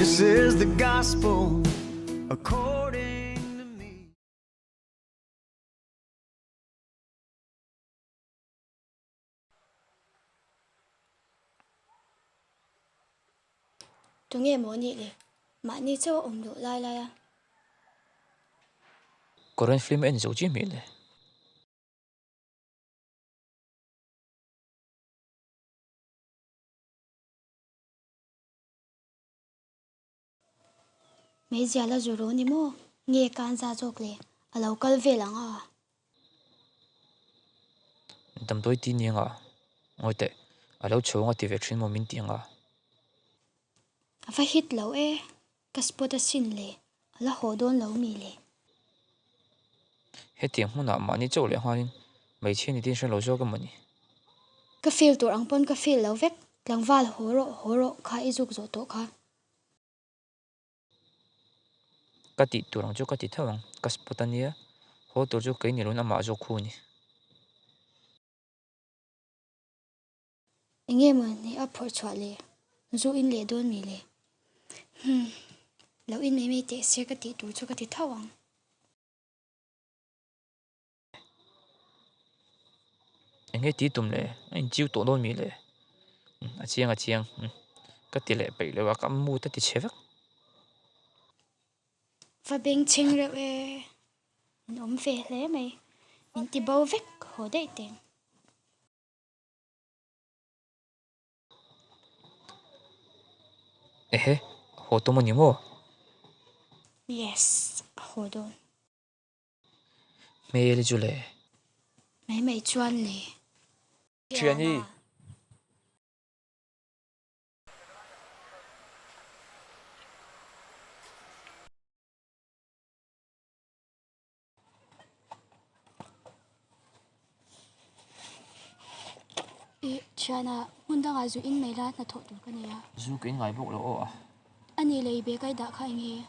This is the gospel according to me. Tunge maw nih le? Mahni chauh a awm duh lai lai a. Korean film a en zo chiah hmel e. Meizial a zu ru ni maw? Nge kan za zawk le? A lo kal vel ang a. Damdawi ti ni anga? Ngawi teh, a lo chho anga ti ve thin maw min ti anga? A va hit lo e, ka spot a sin le, a la haw dawn lo mi le? Hetiang hmunah mahni chauh leh nghalin hmeichhia ni tin hre lo zawk emaw ni? Ka feel tur ang pawn ka feel lo vek, tlangval haw rawh haw rawh kha i zuk zawh tawh kha. Ka tih tur ang chu ka ti tho ang, ka spot a nia, haw tur chu kei ni loin amah zawk khu a ni. Enge maw ni a phawrh chhuah le? Zu in leh dawn mi le? Humm, lo in mai mai teh se ka tih tur chu ka ti tho ang. Enge ti tum le? A inchiu tawh dawn mi le? A chiang a chiang, ka ti leh peih lo a, ka mood a ti chhe vek. Va beng chheng reuh e, min awm ve hle mai, min ti bo vek haw daih teng. Ehe, haw tum a ni maw? Yes, a haw dawn. Hmel chu le. Mai mai chuan le. Thiani. I thiana hmun dangah zu in mai la hnathawh tur ka nei a. Zu ka in ngai bawk lo aw a. A ni lei bag ai dah kha eng nge?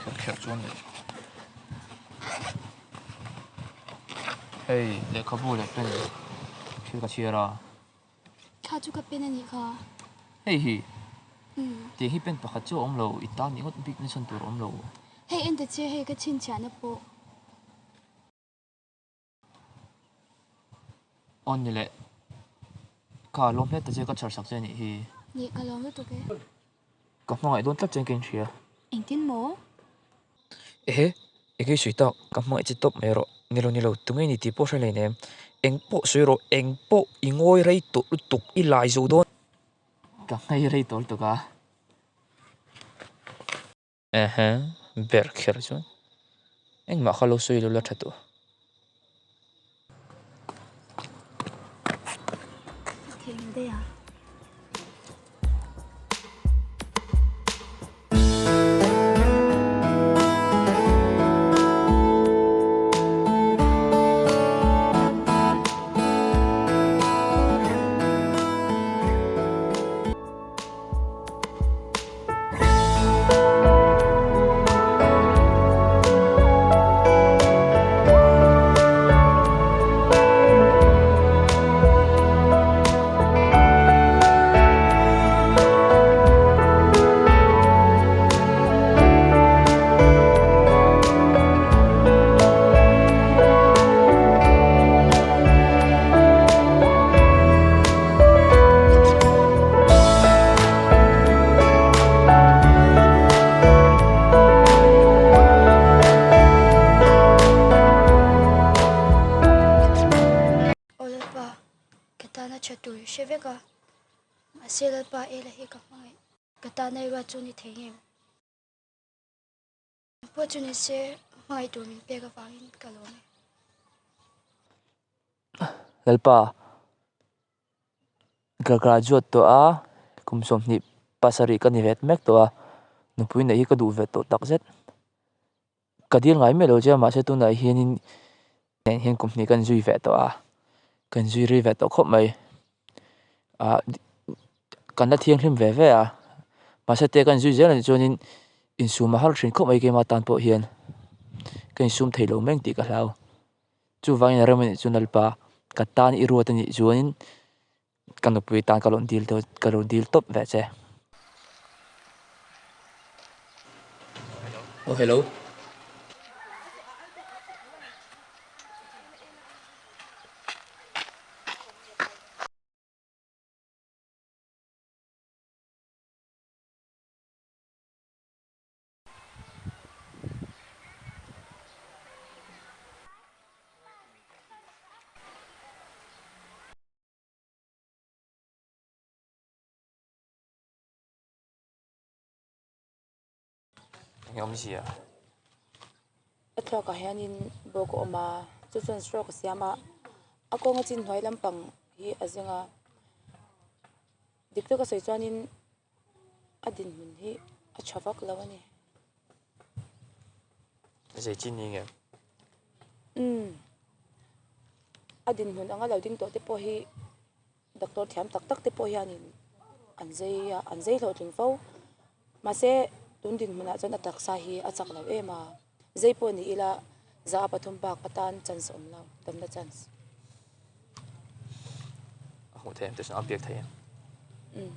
Kher kher chuan le. Hei lehkhabu leh pen thil ka chhiar a. Thla chu ka pen a nih kha. Hei hi. Tiang hi pen pakhat chu a awm lo, i tan nih ngawt bik na chhan tur a awm lo. Hei en ta che hei ka chhinchhiahna pawh. Aw ni leh, kha lawm hle ta che ka chhar sak che anih hi. Nih ka lawm lutuk e. Ka hmangaih dawn tlat chuan ka inhria. Engtin maw? Ehe, eng nge sawi tak, ka hmangaih che tawp mai rawh. Nilo nilo, tunge ni tih pawh hre hleinem. Eng pawh sawi rawh, eng pawh i ngawi rei tawh lutuk, i lai zo dawn. Ka nghei rei tawh lutuk a. Ehe, ber kher chuan engmah kha lo sawi lo la tha tawh. Aw Lalpa, ka tana tha tur i hre vek a, mahse Lalpa Ela hi ka hmangaih, ka tana i ruat chu ni thei ngem? Pawh chu ni se, hmangaih tur min pek avangin ka lawm e. Lalpa, ka graduate tawh a, kum 27 ka ni vet mek tawh a, nupui neih hi ka duh ve tawh takzet. Ka dil ngai miah lo che a, mahse tunah hianin nen hian kum hnih kan zui ve tawh a, kan zui rei ve tawh khawp mai. Ah kan la thianghlim ve ve a, mahse te kan zui zel anih chuanin insum a har thin khawp mai keimah tan pawh hian ka insum thei lo mai ang tih ka hlau. Chuvangin a rem anih chuan Lalpa ka tan i ruat anih chuanin ka nupui tan ka rawn dil dawn ka rawn dil tawp ve che. Oh hello. Enge awmzia? A thluakah hianin bawk a awm a, chu chuan stroke a siam a, a kawnga chin hnuai lampang hi a zeng a, dik taka sawi chuanin a dinhmun hi a tha vak lo a ni. Zei chin ni nge? Umm, a dinhmun anga lo ding tawh te pawh hi Doctor thiam tak tak te pawh hianin an zei a, an zei hlawhtling fo. Mahse, tun dinhmunah chuan a taksa hi a chak lo em a, zei pawh ni ila za a pathum bak atan chance a awm lo, damna chance. A hmuh theih em te chuan a biak theih em? Umm.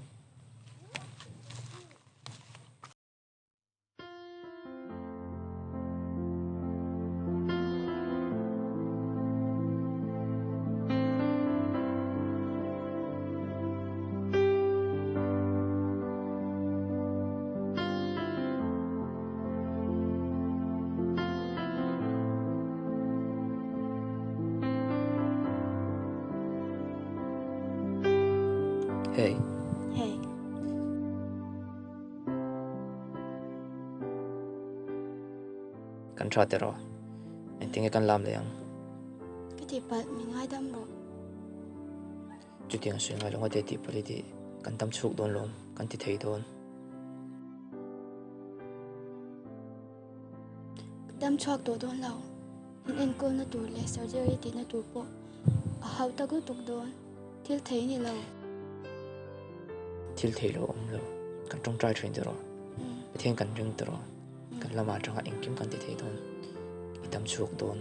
Hey. Hey. Kan tha teh rawh. Engtinge kan lam leh ang? Ka tihpalh min ngaidam rawh. Chutiang a sawi ngai lo ngawt e tihpalh i tih kan tam chhuk dawn lawm, kan ti thei dawn. Ka dam chhuak tawh dawn lo. In enkawlna tur leh surgery tihna tur pawh a hau tak lutuk dawn. Thil thei ni lo. Thil thei lo awm lo. Kan tawngtai thin tawh rawh. Pathian kan ring tawh rawh. Kan lamah atanga engkim kan ti thei dawn. I tam chhuak dawn.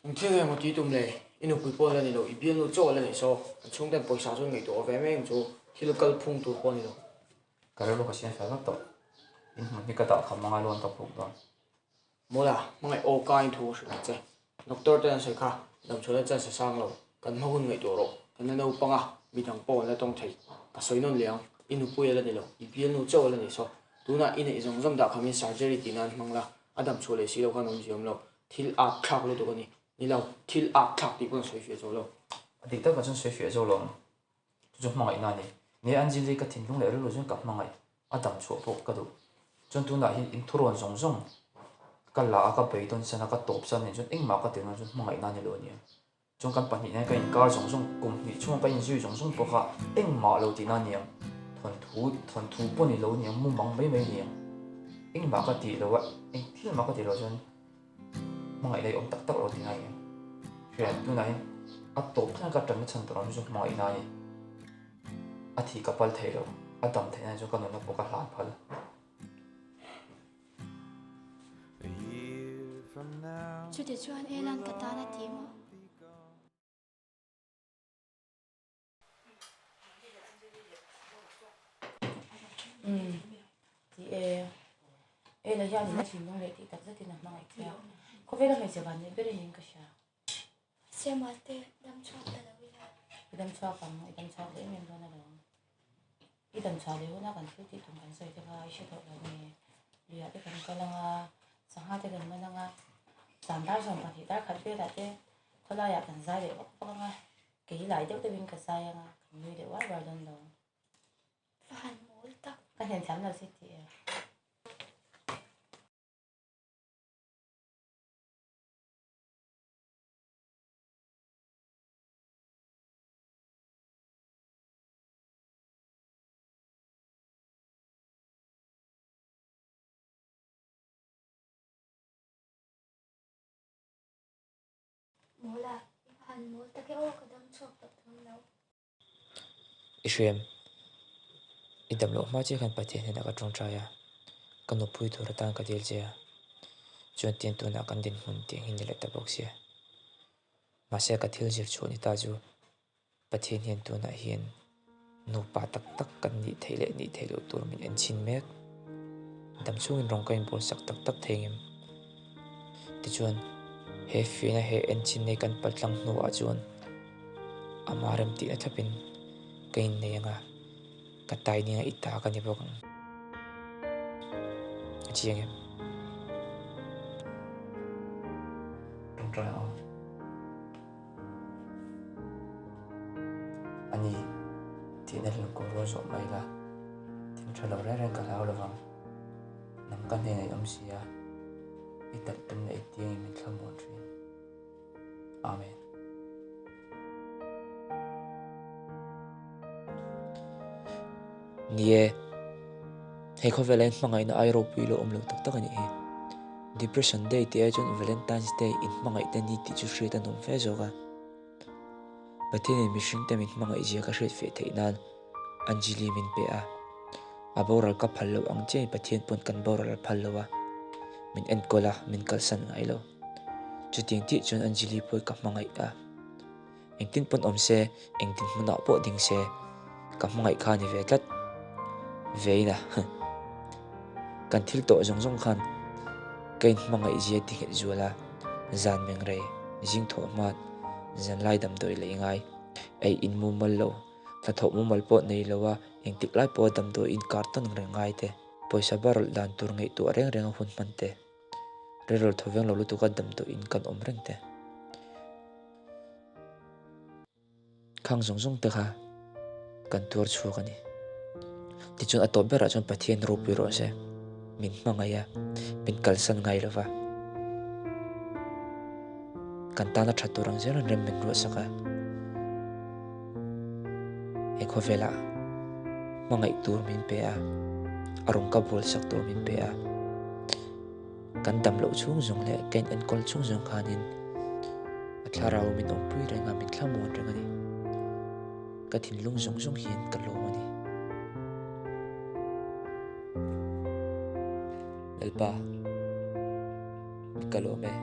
Eng thil nge maw tih tum le? I nupui pawh la ni lo, i bialnu chaw la ni saw. An chhungten pawisa chu an ngaihtuah ve mai ang chu, thil kal phung tur pawh a ni lo. Ka rilru ka siam fel vek tawh. In hmun hi ka dah kham anga loan ka puk dawn. Mawla, hmangaih aw ka in thu ka hrilh ta che. Doctor ten an sawi kha, damchhuahna chance a sang lo. Kan hma hun ngaihtuah rawh. Kan la naupang a, midang pawh an la tawng thei. Ka sawi nawn leh ang, i nupui a la ni lo, i bialnu chaw a la ni saw. Tunah i neih zawng zawng dah khamin surgery tih nan hmang la, a damchhuah leh si lo khan awmzia awm lo. Thil âk thlâk lutuk a ni. Ni lo, thil âk thlâk tih pawn a sawi fiah zo lo. A dik takah chuan sawi fiah zo lo ang. Chu chu hmangaihna a ni. Ni Anjali ka thinlung leh rilru chuan ka hmangaih a dam chhuah pawh ka duh. Chuan tunah hian in thurawn zawng zawng ka la a, ka beidawn san a, ka tawp san nen chuan engmah ka tel lo chuan hmangaihna a ni lo a nia. Chuan kan pahnih nen kan inkar zawng zawng, kum hnih chhunga kan inzui zawng zawng pawh kha engmah lo tihna a ni ang. Thawnthu, thawnthu pawh ni lo a ni ang, mumang mai mai a ni ang. Engmah ka tih lo a, eng thil mah ka tih loh chuan hmangaihna i awm tak tak lo tihna a ni ang. Hriat, tunah hian a tawp thleng ka tanna chhan tur ang chu hmangaihna a ni. A thih ka pal thei lo, a dam theihna chu ka nunna pawh ka hlan phal. Chutih chuan Elan ka tan a ti maw? Umm ti e, Ela hian a thinlung leh tih tak zetin a hmangaih che a, khawvela hmeichhe van neih ber a niin ka hria. Siama te dam chhuak ta lo ila. I dam chhuak ang, i dam chhuak leh em em dawn alawm. I dam chhuah leh huna kan thil tih tum kan sawi te kha i hre tawh lo nge? Luiah te kan kal ang a, sangha te kan man ang a, zan dar 12 dar khat velah te khawlaiah kan zai leh vak vak ang a, kei lai deuh deuhin ka zai ang a, kan nui leh uar uar dawn lo. Va han mawl tak. Ka hnen thiam lo che tih e. Mawl a, i va han mawl tak e aw, ka dam chhuak tawh dawn lo. I hriam, i dam loh hma chiah khan Pathian hnenah ka tawngtai a. Ka nupui tur atan ka dil che a, chuan tiang tunah kan dinhmun tih ang hi ni leh ta bawk sia. Mahse ka thil zir chhuah ni ta chu Pathian hian tunah hian nupa tak tak kan nih theih leh nih theih loh tur min en chhin mek. Dam chhungin rawng ka inbawl sak tak tak thei ngem. Tichuan he fiahna he en chhin nei kan paltlang hnuah chuan ama remtihna thlapin ka innei ang a. Ka tai nia i ta ka ni bawk ang. A chiang em? Tawngtai ang. Ani, tihna hlun kum rual zawh mai la. Thil tha lo reng reng ka hlau lovang. Nang ka hnenah i awm si a, i talh tum leh i tiangin min thlamuan thin. Amen. Ni e, hei khawvela hian hmangaihna ai ropui lo awm lo tak tak a nih hi. Depression Day tih ai chuan Valentine's Day inhmangaihte ni tih chu hriat a nuam fe zawk a. Pathianin mihringte min hmangaihzia ka hriat feh theih nan Anjali min pe a. A boral ka phal loh ang chiahin Pathian pawn kan boral a phal lo a, min enkawl a, min kalsan ngai lo. Chutiang tih chuan Anjali pawh ka hmangaih a. Engtin pawn awm se, engtin hmunah pawh ding se, ka hmangaih kha a ni ve tlat. Vein a, kan thil tawh zawng zawng khan ka inhmangaih zia ti nghet zual a, zan meng rei, zing thawh hmat, zanlai damdawi lei ngai, ei in mumal lo, hnathawh mumal pawh nei lo a, engtik lai pawha damdawi inkar tawn reng ngai te, pawisa barawlh dan tur ngaihtuah reng reng a hun hman te. Rilru thaw veng lo lutuk a damdawiin kan awm reng te. Khang zawng zawng te kha kan tuar chhuak a ni. Tichuan a tawp berah chuan Pathian ropui rawh se. Min hmangaih a, min kalsan ngai lo va. Kan tana tha tur ang zel an rem min ruahsak a. He khawvelah hmangaih tur min pe a, a rawng ka bualsak tur min pe a. Kan dam loh chhung zawng leh ka inenkawl chhung zawng khanin a thlarau min awmpui reng a, min thlamuan reng a ni. Ka thinlung zawng zawng hian ka lawm a ni. Lalpa, ka lawm e.